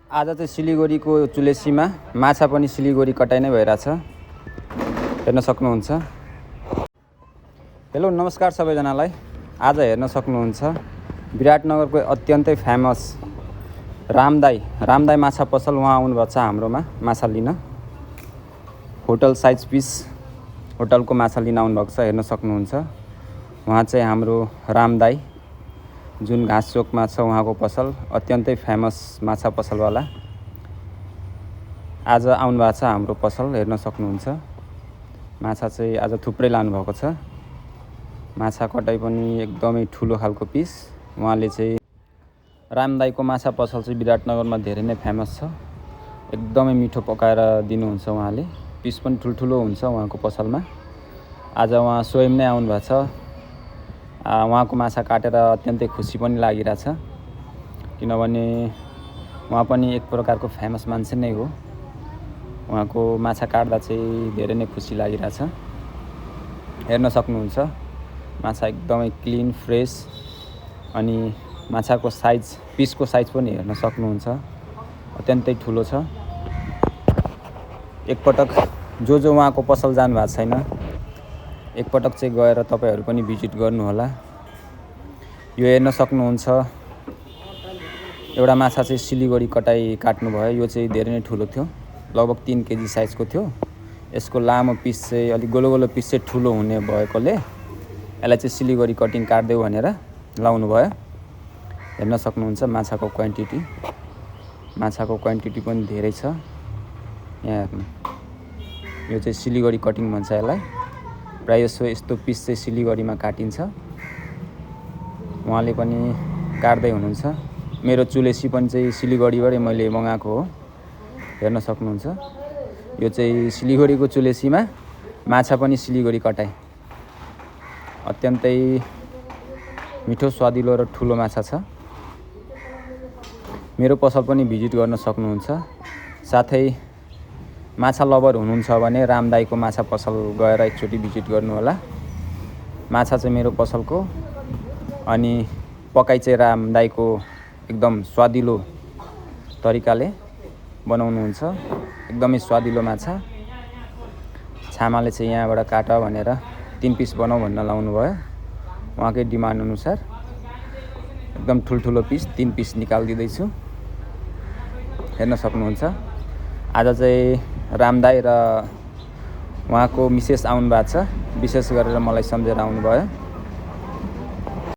आज चाहिँ सिलिगुडीको चुलेसीमा माछा पनि सिलिगुडी कटाइ नै भइरहेछ, हेर्न सक्नुहुन्छ। हेलो नमस्कार सबैजनालाई। आज हेर्न सक्नुहुन्छ विराटनगरको अत्यन्तै फेमस रामदाई माछा पसल। उहाँ आउनुभएको छ हाम्रोमा माछा लिन। होटल साइज पिस होटलको माछा लिन आउनुभएको छ, हेर्न सक्नुहुन्छ। उहाँ चाहिँ हाम्रो रामदाई जुन घाँस चोकमा छ उहाँको पसल, अत्यन्तै फेमस माछा पसलवाला आज आउनुभएको छ हाम्रो पसल, हेर्न सक्नुहुन्छ। माछा चाहिँ आज थुप्रै लानुभएको छ। माछा कटाइ पनि एकदमै ठुलो खालको पिस। उहाँले चाहिँ रामदाईको माछा पसल चाहिँ विराटनगरमा धेरै नै फेमस छ। एकदमै मिठो पकाएर दिनुहुन्छ उहाँले। पिस पनि ठुल्ठुलो हुन्छ उहाँको पसलमा। आज उहाँ स्वयं नै आउनुभएको छ। उहाँको माछा काटेर अत्यन्तै खुसी पनि लागिरहेछ, किनभने उहाँ पनि एक प्रकारको फेमस मान्छे नै हो। उहाँको माछा काट्दा चाहिँ धेरै नै खुसी लागिरहेछ, हेर्न सक्नुहुन्छ। माछा एकदमै क्लिन फ्रेस, अनि माछाको साइज पिसको साइज पनि हेर्न सक्नुहुन्छ, अत्यन्तै ठुलो छ। एकपटक जो उहाँको पसल जानुभएको छैन, एकपटक चाहिँ गएर तपाईहरु पनि भिजिट गर्नुहोला। यो हेर्न सक्नुहुन्छ, एउटा माछा चाहिँ सिलिगुडी कटाइ काट्नु भयो। यो चाहिँ धेरै नै ठुलो थियो, लगभग 3 केजी साइजको थियो। यसको लामो पिस चाहिँ अलि गोलो गोलो पिस चाहिँ ठुलो हुने भएकोले यसलाई चाहिँ सिलिगुडी कटिङ काट्देऊ भनेर लाउनु भयो। हेर्न सक्नुहुन्छ माछाको क्वान्टिटी पनि धेरै छ। यहाँ हेर्नु, यो चाहिँ सिलिगुडी कटिङ भन्छ यसलाई। प्रायः जसो यस्तो पिस चाहिँ सिलिगुडीमा काटिन्छ। उहाँले पनि काट्दै हुनुहुन्छ। मेरो चुलेसी पनि चाहिँ सिलिगुडीबाटै मैले मगाएको हो, हेर्न सक्नुहुन्छ। यो चाहिँ सिलिगुडीको चुलेसीमा माछा पनि सिलिगुडी कटाइ। अत्यन्तै मिठो स्वादिलो र ठुलो माछा छ। मेरो पसल पनि भिजिट गर्न सक्नुहुन्छ। साथै माछा लभर हुनुहुन्छ भने रामदाईको माछा पसल गएर एकचोटि भिजिट गर्नु होला। माछा चाहिँ मेरो पसलको, अनि पकाइ चाहिँ रामदाईको एकदम स्वादिलो तरिकाले बनाउनुहुन्छ। एकदमै स्वादिलो माछा। छामाले चाहिँ यहाँबाट काट भनेर 3 पिस बनाऊ भन्न लाउनु भयो। उहाँकै डिमान्ड अनुसार एकदम ठुल्ठुलो पिस 3 पिस निकालिदिँदैछु, हेर्न सक्नुहुन्छ। आज चाहिँ रामदाई र उहाँको मिसेस आउनु भएको छ। विशेष गरेर मलाई सम्झेर आउनुभयो।